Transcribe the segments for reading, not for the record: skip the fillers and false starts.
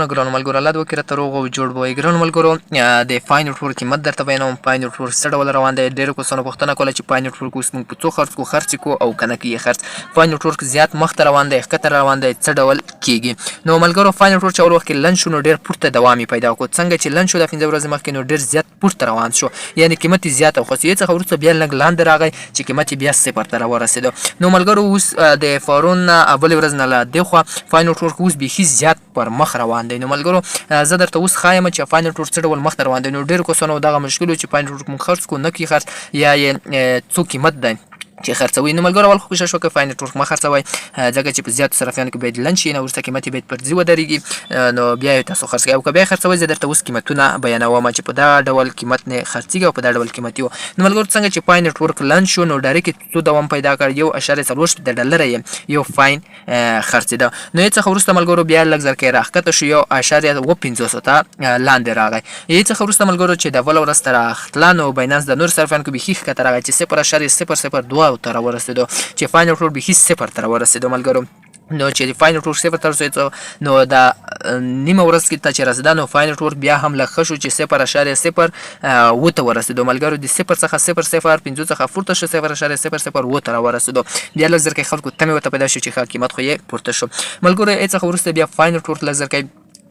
سلامونه ګرانو ملګرو، الله دې وکړي راته روغ او جوړ به وئ. ګرانو ملګرو، د پای نټورک قیمت درته بیانوم. پای نټورک څه ډول روان دی؟ ډېرو کسانو پوښتنه کوله چې پای نټورک اوس موږ په څو خرڅ کو، خرڅ کو او کنه کې خرڅ. پای نټورک زیات مخته روان دی، ښکته روان دی، څه ډول کیږي؟ نو ملګرو، پای نټورک چې اول وخت کې لنډ شو نو ډېر پورته دوام یې پیدا کړو. څنګه چې لنډ شو د 5 ورځې مخکې نو ډېر زیات پورته روان شو، یعنی قیمت یې زیات او خو یې څخه وروسته بیا لږ لاندې راغی چې قیمت یې بیا صفر ته راورسېده. نو ملګرو، اوس د پرون اولې ورځ نه له دې خوا پای نټورک اوس بیخي زیات پر مخ روان دی. نو ملګرو، زه درته اوس ښایم چې پای نټورک څه ډول مخ ته روان دی. نو ډېرو کسانو دغه مشکل و چې پای نټورک موږ خرڅ کو نه کی خرڅ، یا یې څو قیمت دی چې خرڅوي. نو ملګرو، اول خو کوشش وکړئ پای نټورک مه خرڅوئ، ځکه چې په زیاتو صرافیانو کې باید لنډ شي، نو وروسته قیمت یې باید پر ځي ودرېږي، نو بیا یې تاسو خرڅ کړئ. او که بیا خرڅوئ، زه درته اوس قیمتونه بیانوم چې په دا ډول قیمت نه خرڅېږي او په دا ډول قیمت یو. نو ملګرو، څنګه چې پای نټورک لنډ شو نو ډایرکټ څو دوام پیدا کړ، 1.40 ډالره یې یو فاین خرڅېده. نو یې څخه وروسته ملګرو بیا لږ ځل کې راښکته شو، 1.57 ته لاندې راغی. یې څخه وروسته ملګرو چې د بله ورځ ته راختله نو بایننس د نور صرافیانو کې بیخي ښکته راغی چې 0.002 ته راورسېدو، چې پای نټورک بیخي صفر ته راورسېدو ملګرو. نو چې پای نټورک صفر ته رسېدو نو دا نیمه ورځ کې ته چې رسېده نو پای نټورک بیا هم لږ ښه شو چې 0.07 ته ورسېدو. ملګرو، د صفر څخه 0.05 څخه پورته شو، 0.007 ته راورسېدو. بیا لږ ځل کې خلکو تمې ورته پیدا شو چې ښه قیمت خو یې پورته شو. ملګرو، یې څخه وروسته بیا پای نټورک لږ ځل کې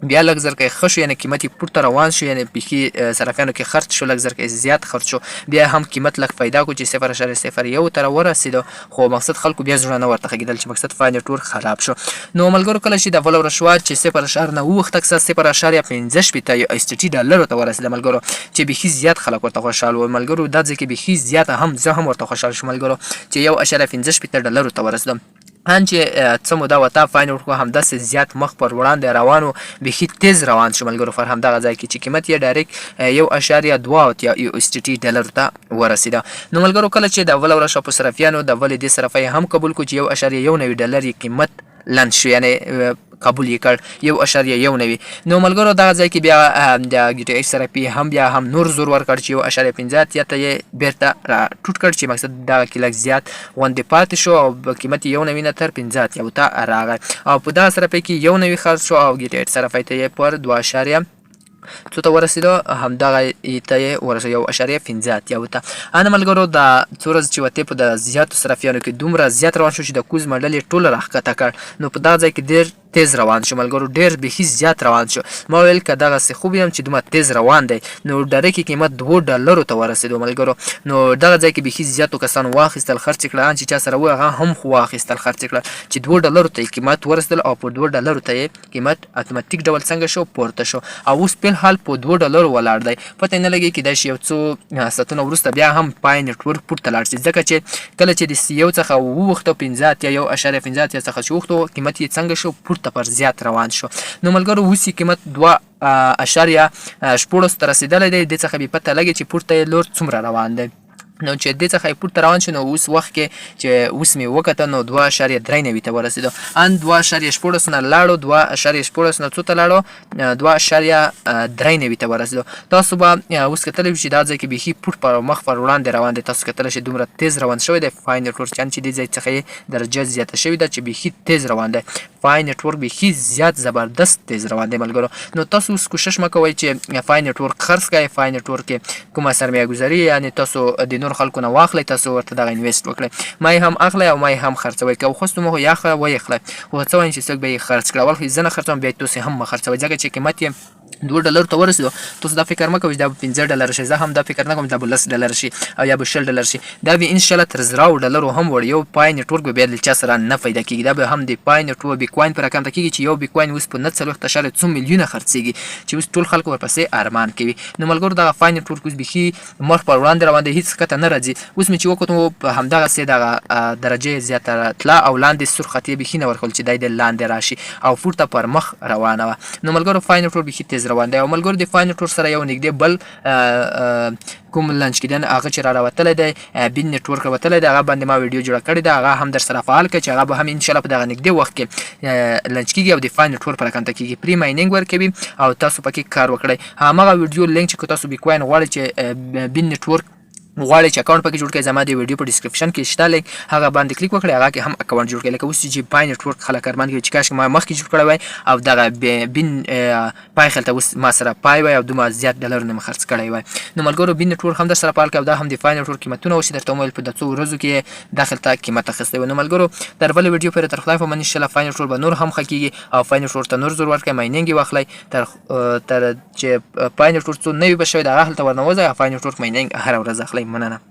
بیا لږ زر کې ښه شو، یعنی قیمت یې پورته روان شو، یعنی بیخي صرافیانو کې خرڅ شو، لږ زر کې زیات خرڅ شو. بیا هم قیمت لږ پیدا کو چې 0.01 ته راورسېدو، خو مقصد خلکو بیا زړه نه ورته ښه کېدل چې مقصد پای نټورک خراب شو. نو ملګرو، کله چې د بله ورځ شوه چې صفر اشار نه ووخته کسه 0.65 یو اس ټي ډالرو ته ورسېده ملګرو، چې بیخي زیات خلک ورته خوشحال وو. ملګرو، دا ځکه بیخي زیات هم زه هم ورته خوشحال شوم ملګرو چې 1.65 ډالرو ته ورسېدم. ان چې څه موده وته پای نټورک همداسې زیات مخ پر وړاندې روان و، بیخي تیز روان شو ملګرو. پر همدغه ځای کې چې قیمت یې ډایرکټ 1.82 یو اس ټي ټي ډالر ته ورسېده. نو ملګرو، کله چې د اوله ورځ په صرافیانو د ولې دې صرافۍ هم قبول کو چې 1.91 ډالر یې قیمت لنډ شو، یعنی قبول یې کړ 1.91. نو ملګرو، دغه ځای کې بیا د ګي ټي ایچ صرافي هم بیا هم نور زور ورکړ چې 1.85 ته یې بیرته را ټوټ کړ، چې مقصد دغه کې لږ زیات غوندې پاتې شو او قیمت یې 91 نه تر 85 ته راغی او په دغه صرافۍ کې 91 خرڅ شو او ګي ټي ایچ صرافۍ ته یې پر دوه اشاریه څو ته ورسېدو، همدغه ته یې ورسېدو، 1.85 ته. ان ملګرو، دا څو ورځې چې وتې په د زیاتو صرافیانو کې دومره زیات روان شو چې د کوز مډل یې ټول راښکته کړ. نو په دغه ځای کې ډېر تیز روان شو ملګرو، ډېر بیخي زیات روان شو. ما ویل که دغسې خوب یم چې دومره تیز روان دی. نو ډایرکټ قیمت 2 ډالرو ته ورسېدو ملګرو. نو دغه ځای کې بیخي زیاتو کسانو واخیستل، خرڅ کړه. ان چې چا سره و هغه هم خو واخیستل، خرڅ کړه چې 2 ډالرو ته یې قیمت ورسېدل او په 2 ډالرو ته یې قیمت اتوماتیک ډول څنګه شو؟ پورته شو او اوس په حال په 2 ډالرو ولاړ دی. پته نه لګي، کېدای شي یو څو ساعتونه وروسته بیا هم پای نټورک پورته لاړ شي، ځکه چې کله چې د یو څخه ووخته 85، 1.85 څخه چې وختو قیمت یې څنګه شو؟ پورته پر زیات روان شو. نو ملګرو، اوس یې قیمت 2.16 ته رسېدلی دی. د څخه به پته لګي چې پورته یې لور څومره روان دی. نو چې دې څخه یې پورته روان شو نو اوس وخت کې چې اوس مې وکته نو 2.93 ته ورسېدو. ان 2.16 نه لاړو، 2.16 نه څو ته لاړو؟ 2.93 ته ورسېدو. تاسو به اوس کتلی چې دا ځای کې بیخي پورت پر مخ پر وړاندې روان دی. تاسو کتلی شئ، دومره تیز روان شوی دی پای نټورک چې دې ځای څخه یې درجه زیاته شوې ده چې بیخي تیز روان دی. پای نټورک بیخي زیات زبردست تیز روان دی ملګرو. نو تاسو اوس کوشش مکوئ چې پای نټورک خرڅ کړئ، پای نټورک کې کومه سرمایه ګذاري، یعنی تاسو د نور خلکو نه واخلئ، تاسو ورته دغه invest وکړئ. ما یې هم اخلئ او ما یې هم خرڅوئ. که خوست مو یا خو ویې خو څه وایم چې څوک به یې خرڅ کړه؟ اول خو زه نه خرڅوم، بیا تاسو هم مه خرڅوئ، ځکه چې قیمت یې 2 ډالر ته ورسېدو. تاسو دا فکر مه کوئ چې دا به 5 ډالر شي. زه هم دا فکر نه کوم چې دا به 10 ډالر شي او یا به 20 ډالر شي. دا به ان شاء الله تر زراو ډالرو هم وړي. یو پای نټورک به بیا له چا سره نه پیدا کیږي. دا به هم د پای نټورک بیت کوین پر رقم ته کیږي چې یو بیت کوین اوس په 49 اشاریه څو میلیونه خرڅېږي، چې اوس ټول خلک ورپسې ارمان کوي. نو ملګرو، دغه پای نټورک اوس بیخي مخ پر وړاندې روان دی، هیڅ ښکته نه راځي. اوس مې چې وکتو په همدغسې دغه درجه زیاته تله او لاندې سور خط یې بیخي نه ورکول چې دی د لاندې راشي او پورته پر مخ روانه وه. نو ملګرو، پای نټورک بیخي تیز روان دی. او ملګرو، د پای نټورک سره یو نږدې بل کوم لانچ کیدن هغه چې را راوتلی دی، بین نټورک راوتلی دی، هغه باندې ما ویډیو جوړه کړې ده. هغه هم در سره فعال کړئ چې هغه به هم ان شاء الله په دغه نږدې وخت کې لانچ کیږي او د پای نټورک پر رقم ته کیږي، پری mining ورکوي او تاسو پکې کار وکړئ. هماغه ویډیو لینک چې که تاسو بیت کوین غواړئ چې بین نټورک غواړئ چې اکاونټ پکې جوړ کړئ، زما د ویډیو په ډیسکریپشن کې شته لینک، هغه باندې کلیک وکړئ، هغه کې هم اکاونټ جوړ کړئ. لکه اوس چې پای نټورک خلک ارمان کوي چې کاش ما مخکې جوړ کړی وای او دغه بین پای خلته اوس ما سره پای وای او دومره زیات ډالرونه مې خرڅ کړی وای. نو ملګرو، بین نټورک هم در سره فعال کړئ او دا هم د پای نټورک قیمتونه اوس درته وویل، په د څو ورځو کې داخل ته قیمت اخیستی و. نو ملګرو، تر بلې ویډیو پورې تر خدای په امان. ان پای نټورک به نور هم ښه کیږي او پای نټورک ته نور زور ورکړئ، ماینینګ یې واخلئ، تر چې پای نټورک څو نوي به شوی د هغه هلته ورنوځئ او پای نټورک ماینینګ هره ورځ اخلئ. مننه.